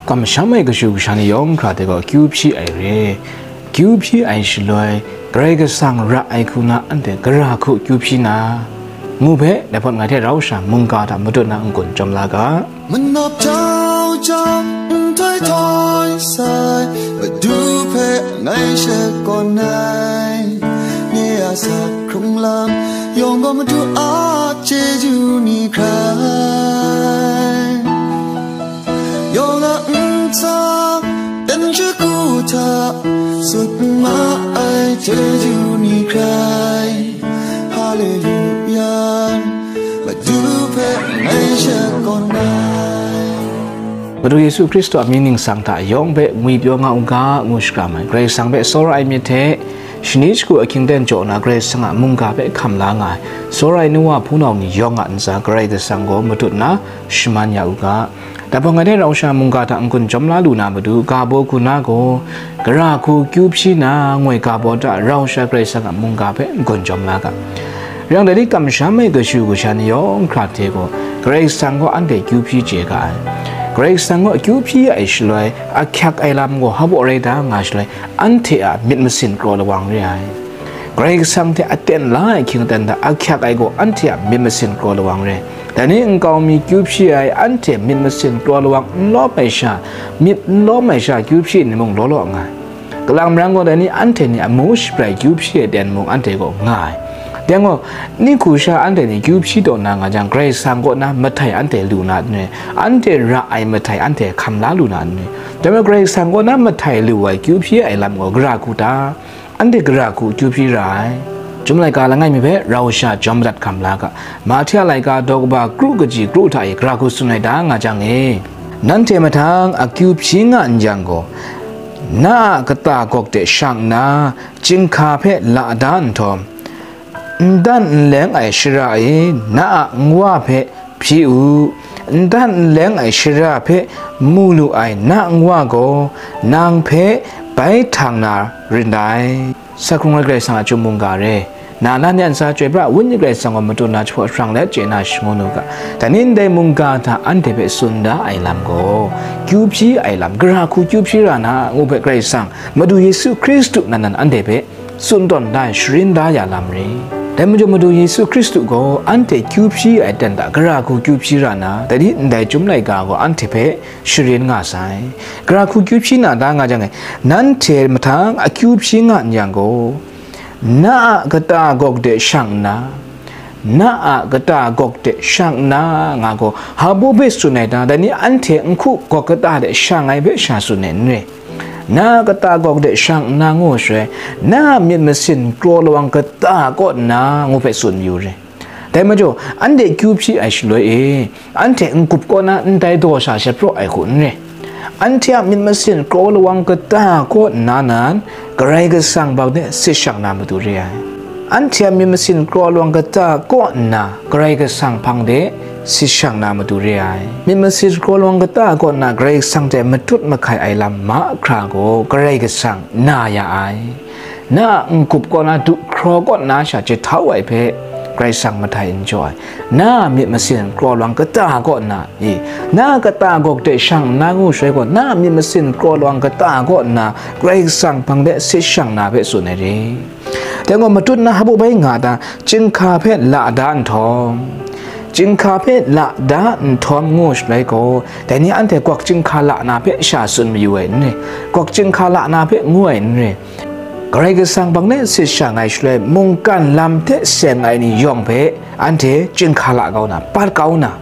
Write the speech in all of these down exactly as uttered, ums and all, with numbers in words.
Kamsham ai kashu kasha ni yawng hkra hte gaw akyu hpyi ai re. Akyu hpyi ai shaloi, Karai Kasang ra ai hku na anhte gara hku akyu hpyi na, ngu hpe, dai hpawt ngai hte rau sha mungga hta matut na n-gun chyawm la ga. Manawp jau jau, nhtoi htoi sai, Madu hpe ngai shakawn ai. Nye a sa hkrung lam yawng gaw Madu a chyeju ni hkrai. Yawng a nhtang ten shagu hta sut ma ai chyeju ni hkrai. Haleluya, Madu hpe ngai shakawn ai. Madu Yesu Hkristu a mying ningsang hta yawng hpe ngwipyaw nga u ga, ngu shakram ai. Karai Kasang hpe tsawra ai myit hte, shani shagu ahkying ten jaw na Karai Kasang a mungga hpe hkam la nga ai, tsawra ai nu wa hpunau ni yawng a ntsa Karai Kasang gaw matut na shaman ya u ga. Dai hpawt ngai hte rau sha mungga hta n-gun chyawm la lu na matu, ga baw hku na gaw, gara hku akyu hpyi na, ngoi ga baw hta rau sha Karai Kasang a mungga hpe n-gun chyawm la ga. Rai yang, dai ni kamsham ai kashu kasha ni yawng hkra hte gaw, Karai Kasang gaw anhte akyu hpyi chye ga ai. Karai Kasang gaw akyu hpyi ai shaloi, ahkyak ai lam gaw hpa baw rai da nga shaloi, anhte a myit masin kraw lawang re ai. Karai Kasang hte aten la ai hkying aten hta ahkyak ai gaw anhte a myit masin kraw lawang re. Dai ni nkau mi akyu hpyi ai, anhte myit masin kraw lawang n lawm ai sha, myit n lawm ai sha akyu hpyi ni mung law law nga ai. Kalang marang gaw, dai ni anhte ni amu shabrai akyu hpyi ai ten mung anhte gaw nga ai. Dai gaw, ni hku sha anhte ni akyu hpyi taw na nga jang, Karai Kasang kaw na mahtai anhte lu na n re, anhte ra ai mahtai anhte hkam la lu na n re. Dai majaw, Karai Kasang kaw na mahtai lu ai akyu hpyi ai lam gaw gara hku ta? Anhte gara hku akyu hpyi ra ai. Chyum laika langai mi hpe rau sha jawm madat hkam la ga. Mahte a laika daw kaba kru kaji kru hta e gara hku tsun ai ta nga jang e, nanhte mahtang akyu hpyi nga n jang gaw, na a kata gawk de shang nna, chyinghka hpe la da nhtawm, n dan n leng ai shara e na a nwa hpe hpyi u. N dan n leng ai shara hpe mu lu ai na nwa gaw nang hpe bai htang na rin dai. Sa hkrung ai Karai Kasang a chyum mungga re, na la ni a ntsa Chyoi pra Wenyi Karai Kasang gaw matut na jahpaw sharang let chye na shangun u ga. Dai ni ndai mungga hta anhte hpe tsun da ai lam gaw, akyu hpyi ai lam, gara hku akyu hpyi ra na, ngu hpe Karai Kasang, Madu Yesu Hkristu nan nan anhte hpe tsun tawn da ai, sharin da ya lam re. Dai majaw, Madu Yesu Hkristu gaw anhte akyu hpyi ai ten hta gara hku akyu hpyi ra na, dai ni ndai Chyum laika gaw anhte hpe sharin nga sai. Gara hku akyu hpyi na ta nga jang e, nanhte mahtang akyu hpyi nga n yang gaw, na a kata gawk de shang nna, na a kata gawk de shang nna, nga gaw hpa baw hpe tsun ai ta? Dai ni anhte nhku gawk kata de shang ai hpe sha tsun ai n re. Na a kata gawk de shang nna ngu shaloi, na a myit masin kraw lawang kata kaw nna ngu hpe tsun mayu re. Dai majaw, anhte akyu hpyi ai shaloi e, anhte n-gup kaw na ndai daw sha shapraw ai hku n re. Anhte a myit masin kraw lawang kata kaw nna nan, Karai Kasang hpang de sit shang na matu re ai. Anhte a myit masin kraw lawang kata kaw nna, Karai Kasang hpang de sit shang na matu re ai. Myit masin kraw lawang kata kaw nna Karai Kasang hte matut mahkai ai lam mahkra gaw Karai Kasang na ya ai. Na a n-gup kaw na du hkraw kaw nna sha jahtau ai hpe Karai Kasang mahtai n jaw ai. Na a myit masin kraw lawang kata kaw nna, i, na a kata gawk de shang nna ngu shaloi gaw, na a myit masin kraw lawang kata kaw nna Karai Kasang hpang de sit shang na hpe tsun ai re. Dai gaw matut na hpa baw bai nga ta? Chyinghka hpe la da nhtawm, chyinghka hpe la da nhtawm ngu shaloi gaw, dai ni anhte gawk chyinghka la na hpe sha tsun mayu ai n re, gawk chyinghka la na hpe ngu ai n re. Karai Kasang hpang de sit shang ai shaloi, mungkan lam hte seng ai ni yawng hpe anhte chyinghka la kau na, pat kau na,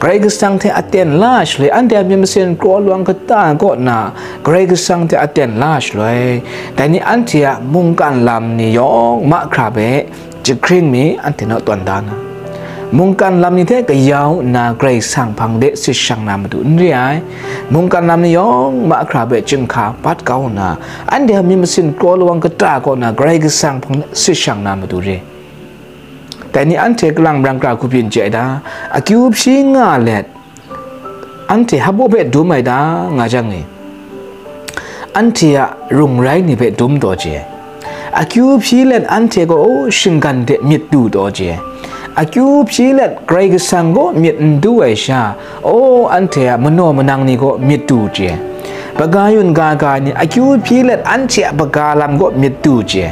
Karai Kasang hte aten la shaloi, anhte a myit masin kraw lawang kata kaw nna, Karai Kasang hte aten la shaloi, dai ni anhte a mungkan lam ni yawng mahkra hpe jahkring mi anhte naw tawn da na, mungkan lam ni hte kayau nna Karai Kasang hpang de sit shang na matu n re ai. Mungkan lam ni yawng mahkra hpe chyinghka pat kau nna, anhte a myit masin kraw lawang kata kaw nna Karai Kasang hpang de sit shang na matu re. Dai ni anhte kalang marang gara hku byin chye ai ta? Akyu hpyi nga let, anhte hpa baw hpe dum ai ta nga jang e, anhte a rung rai ni hpe dum taw chye ai. Akyu hpyi let anhte gaw shinggan de myit du taw chye ai. Akyu hpyi let Karai Kasang kaw myit n du ai sha, o, anhte a manaw manang ni kaw myit du chye. Baga yun ga ga ni akyu hpyi let anhte a baga lam kaw myit du chye.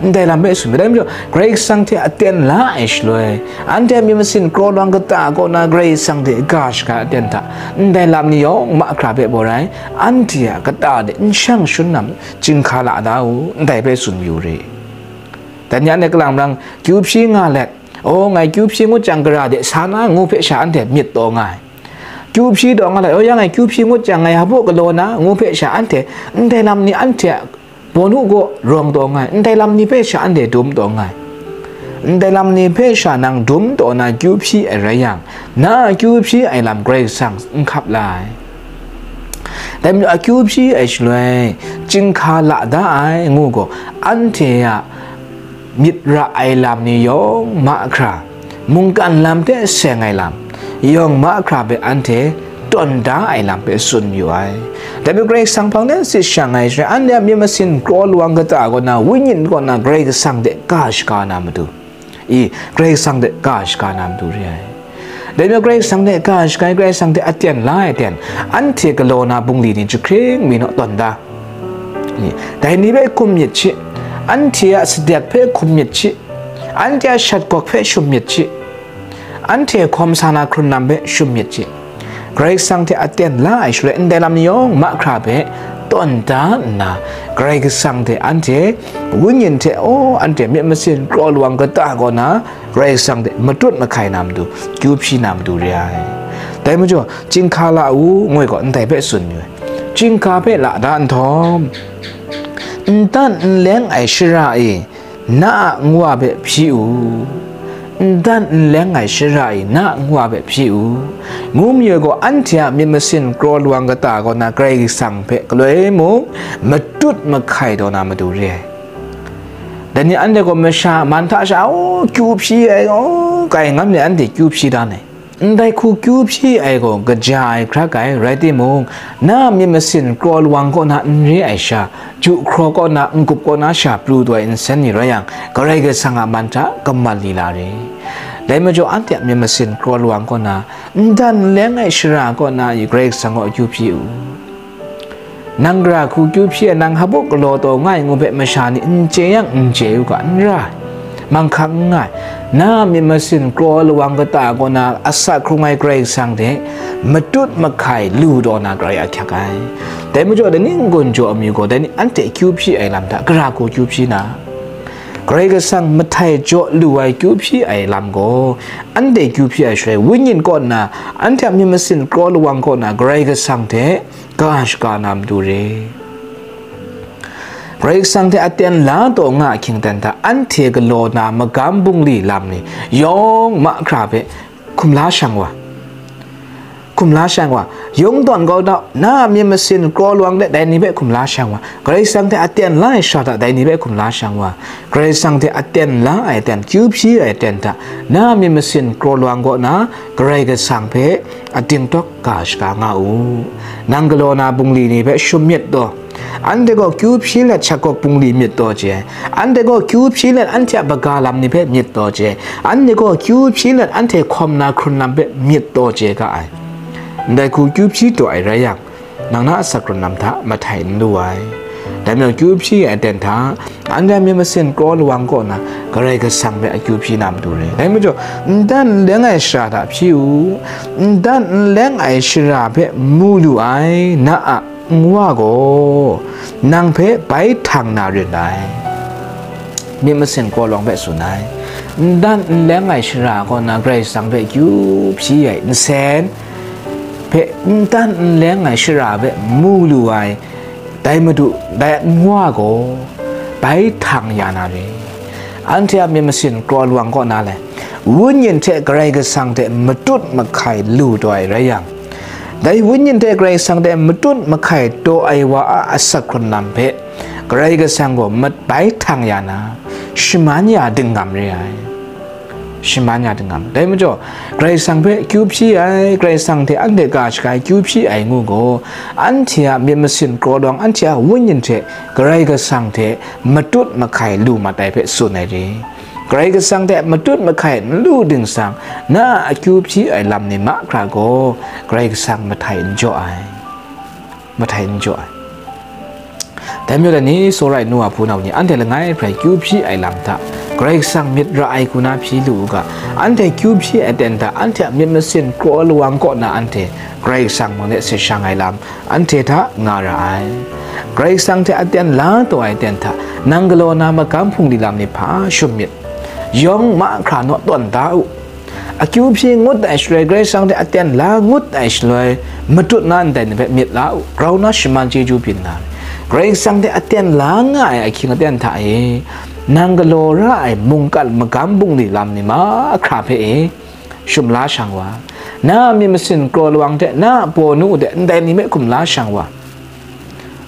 Ndai lam hpe tsun ai. Dai majaw, Karai Kasang hte aten la ai shaloi, anhte a myit masin kraw lawang kata kaw na Karai Kasang hte ga shaga aten hta, ndai lam ni yawng mahkra hpe baw rai, anhte a kata de n shang shun na, chyinghka la da u, ndai hpe tsun yu re. Dai ni anhte kalang marang kyu hpyi nga let, "O, ngai kyu hpyi ngut jang gara de sa na," ngu hpe sha anhte myit taw nga ai. Kyu hpyi taw nga let, "O, ya ngai kyu hpyi ngut jang ngai hpaw galaw na," ngu hpe sha anhte, ndai lam ni anhte a bawnu kaw rawng taw nga ai, ndai lam ni hpe sha anhte dum taw nga ai. Ndai lam ni hpe sha nang dum taw na kyu hpyi ai rai yang, na a kyu hpyi ai lam Karai Kasang n hkap la ai. Dai majaw, akyu hpyi ai shaloi, chyinghka la da ai ngu gaw, anhte a myit ra ai lam ni yawng mahkra, mungkan lam hte seng ai lam yawng mahkra hpe anhte tawn da ai lam hpe tsun yu ai. Dai majaw Karai Kasang hpang de tsit shang ai shaloi, anhte a myit masin kraw lawang kata kaw na, wenyin kaw na Karai Kasang de ga shaga na matu, i, Karai Kasang de ga shaga na matu re ai. Dai majaw Karai Kasang de ga shaga ai, Karai Kasang de aten la ai ten, anhte galaw na bungli ni jahkring mi naw tawn da. Ni, dai ni hpe hkum myit shi, anhte a sadek hpe hkum myit shi, anhte a shat gawk hpe shum myit shi, anhte hkawm sa na hkrun lam hpe shum myit shi. Karai Kasang hte aten la ai shaloi, ndai lam ni yawng mahkra hpe tawn da nna, Karai Kasang hte anhte wenyin hte, o, anhte myit masin kraw lawang kata kaw na, Karai Kasang hte matut mahkai na matu, kyu hpyi na matu re ai. Dai majaw, chyinghka la u, ngu ai gaw ndai hpe tsun yu ai. Chyinghka hpe la da nhtawm, n dan n leng ai shara e, na a nwa hpe hpyi u. N dan n leng ai shara e, na a nwa hpe hpyi u, ngu mayu gaw, anhte a myit masin kraw lawang kata kaw na Karai Kasang hpe galoi mung matut mahkai taw na matu re ai. Dai ni anhte gaw masha man hta sha, o, kyu hpyi ai, o, kai ngam le anhte kyu hpyi dan ai. Ndai hku kyu hpyi ai gaw kaja ai hkrak ai, rai timung, na a myit masin kraw lawang kaw na n re ai sha, ju hkraw kaw na, n-gup kaw na sha pru taw ai nsen ni rai yang, Karai Kasang a man hta kamat li la re. Dai majaw, anhte a myit masin kraw lawang kaw na, n dan n leng ai shara kaw na i Karai Kasang kaw kyu hpyi u. Nang gara hku kyu hpyi ai, nang hpaw galaw taw nga ai ngu hpe masha ni n chye yang n chye u ga, n ra ai, manghkang n nga ai. Na a myit masin kraw lawang kata kaw na asak hkrung ai Karai Kasang hte matut mahkai lu taw na garai ahkyak ai. Dai majaw, dai ni n-gun jaw amyu gaw, dai ni anhte kyu hpyi ai lam hta gara hku kyu hpyi na, Karai Kasang mahtai jaw lu ai kyu hpyi ai lam gaw, anhte kyu hpyi ai shaloi, wenyin kaw nna, anhte a myit masin kraw lawang kaw na Karai Kasang hte ga shaga na matu re. Karai Kasang hte aten la taw nga ahkying ten hta, anhte galaw na magam bungli lam ni yawng mahkra hpe hkum la shang wa. Hkum la shang wa. Yung tawn kau dau, na a myit masin kraw lawang de dai ni hpe hkum la shang wa. Karai Kasang hte aten la ai sha hta dai ni hpe hkum la shang wa. Karai Kasang hte aten la ai ten, kyu hpyi ai ten hta, na a myit masin kraw lawang kaw na, Karai Kasang hpe ating tawk ga shaga nga u. Nang galaw na bungli ni hpe shum myit taw, anhte gaw kyu hpyi let shakawk bungli myit taw chye ai. Anhte gaw kyu hpyi let anhte a baga lam ni hpe myit taw chye ai. Anhte gaw kyu hpyi let anhte hkawm na hkrun lam hpe myit taw chye ga ai. Ndai hku kyu hpyi taw ai rai yang, nang na a asak hkrun lam hta mahtai n lu ai. Dai majaw, kyu hpyi ai aten hta, anhte a myit masin kraw lawang kaw na, Karai Kasang hpe akyu hpyi na matu re. Dai majaw, n dan n leng ai shara hta hpyi u. N dan n leng ai shara hpe mu lu ai, na a nwa gaw, nang hpe bai htang na rin ai. Myit masin kraw lawang hpe tsun ai. N dan n leng ai shara kaw na Karai Kasang hpe kyu hpyi ai nsen hpe, n dan n leng ai shara hpe mu lu ai, dai Madu, dai nwa gaw bai htang ya na re. Anhte a myit masin kraw lawang kaw na le, wenyin hte Karai Kasang hte matut mahkai lu taw ai rai yang, dai wenyin hte Karai Kasang hte matut mahkai taw ai wa a asak hkrun lam hpe Karai Kasang gaw mat bai htang ya na, shaman ya dingngam re ai. Shaman ya dingngam. Dai majaw, Karai Kasang hpe kyu hpyi ai, Karai Kasang hte anhte ga shaga ai kyu hpyi ai ngu gaw, anhte a myit masin kraw lawang, anhte a wenyin hte Karai Kasang hte matut mahkai lu mat ai hpe tsun ai re. Karai Kasang hte matut mahkai n lu dingsang, na a akyu hpyi ai lam ni mahkra gaw Karai Kasang mahtai n jaw ai, mahtai n jaw ai. Dai majaw dai ni, tsawra ai nu wa hpunau ni, anhte langai hpe kyu hpyi ai lam hta Karai Kasang myit ra ai hku na hpyi lu u ga, anhte kyu hpyi ai aten hta anhte a myit masin kraw lawang kaw na anhte Karai Kasang mung de se shang ai lam anhte hta nga ra ai. Karai Kasang hte aten la taw ai aten hta nang galaw na magam hpung di lam ni hpa shum myit. Yawng mahkra naw tawn da u. Akyu hpyi ngut ai shaloi, Karai Kasang hte aten la ngut ai shaloi, matut na ndai ni hpe myit la u, grau na shaman chyeju byin na re. Karai Kasang hte aten la nga ai ahkying aten hta e, nang galaw ra ai mungkan magam bungli lam ni mahkra hpe e, shum la shang wa, na a myit masin kraw lawang hte na a pawnu hte ndai ni hpe hkum la shang wa,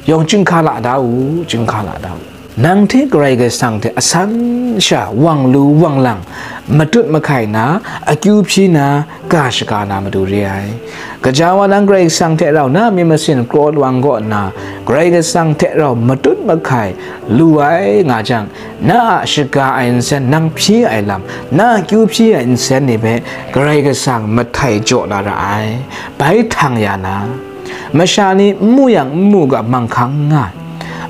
yawng chyinghka la da u, chyinghka la da u. Nang hte Karai Kasang hte asan sha wang lu wang lang, matut mahkai na, akyu hpyi na, ga shaga na matu re ai. Gaja wa nang Karai Kasang hte rau na myit masin kraw lawang kaw nna, Karai Kasang hte rau matut mahkai lu ai nga jang, na a shaga ai nsen nang hpyi ai lam, na a kyu hpyi ai nsen ni hpe Karai Kasang mahtai jaw na ra ai, bai htang ya na. Masha ni n mu yang n mu ga manghkang n nga ai,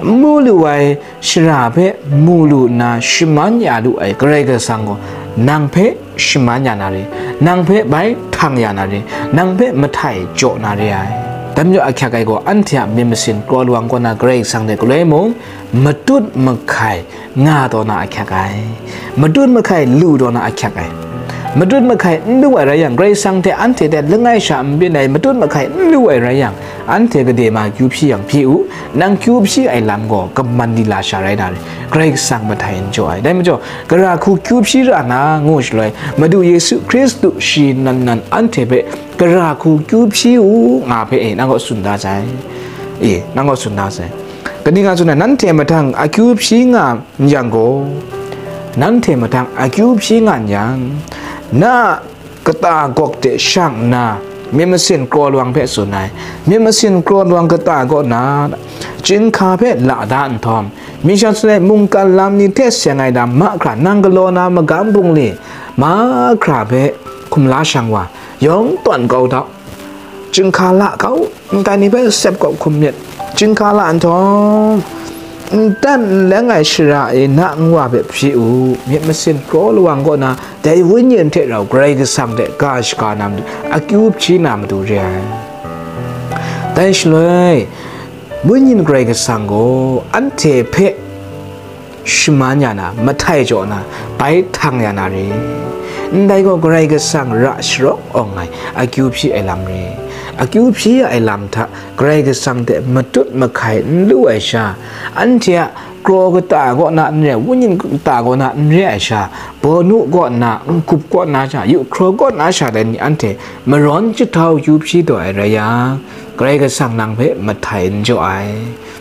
n mu lu ai shara hpe mu lu nna shaman ya lu ai Karai Kasang gaw nang hpe shaman ya na re, nang hpe bai htang ya na re, nang hpe mahtai jaw na re ai. Dai majaw ahkyak ai gaw, anhte a myit masin kraw lawang kaw na Karai Kasang hte galoi mung, matut mahkai nga taw na ahkyak ai, matut mahkai lu taw na ahkyak ai. Matut mahkai n lu ai rai yang, Karai Kasang hte anhte hte langai sha n byin ai, matut mahkai n lu ai rai yang, anhte gade ma kyu hpyi yang hpyi u, nang kyu hpyi ai lam gaw kaman dila sha rai na re, Karai Kasang mahtai n jaw ai. Dai majaw, gara hku kyu hpyi ra na ngu shaloi, Madu Yesu Hkristu shi nan nan anhte hpe gara hku kyu hpyi u nga hpe, e, nang gaw tsun da sai. E, nang gaw tsun da sai. Kaning a tsun ai, nanhte mahtang akyu hpyi nga n yang gaw, nanhte mahtang akyu hpyi nga n yang, na a kata gawk de shang nna, myit masin kraw lawang hpe tsun ai, myit masin kraw lawang kata kaw na, chyinghka hpe la da nhtawm, myit sha shaloi mungkan lam ni hte seng ai lam mahkra nang galaw na magam bungli mahkra hpe hkum la shang wa, yawng tawn kau da u, chyinghka la kau u, ndai ni hpe sep kau hkum myit, chyinghka la nhtawm, n dan n leng ai shara e na nwa hpe hpyi u, myit masin kraw lawang kaw na, dai Wenyi hte rau Karai Kasang hte ga shaga na matu, akyu hpyi na matu re ai. Dai shaloi, Wenyi Karai Kasang gaw anhte hpe shaman ya na, mahtai jaw na, bai htang ya na re. Ndai gaw Karai Kasang ra sharawng awng ai akyu hpyi ai lam re. Akyu hpyi ai lam hta Karai Kasang hte matut mahkai n lu ai sha, anhte a kraw kata kaw na n re, wenyin kata kaw na n re ai sha, bawnu kaw na, n-gup kaw na sha, yu hkraw kaw na sha dai ni anhte marawn jahtau akyu hpyi taw ai rai yang, Karai Kasang nang hpe mahtai n jaw ai,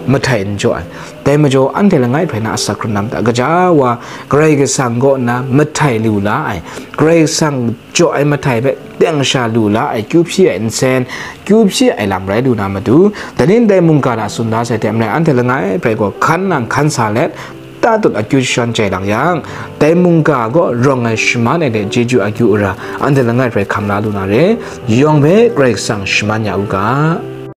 mahtai n jaw ai. Dai majaw, anhte langai hpe na asak hkrun na mata, gaja wa Karai Kasang kaw na mahtai lu la ai, Karai Kasang jaw ai mahtai hpe teng sha lu la ai, kyu hpyi ai nsen, kyu hpyi ai lam rai lu na matu, dai ni ndai mungga hta tsun da sai hte maren, anhte langai hpe gaw hkan nang hkan sa let, tatut akyu jashawn jai lang yang, dai mungga kaw rawng ai shaman ai hte chyeju akyu ara, anhte langai hpe hkam la lu na re, yawng hpe Karai Kasang shaman ya u ga.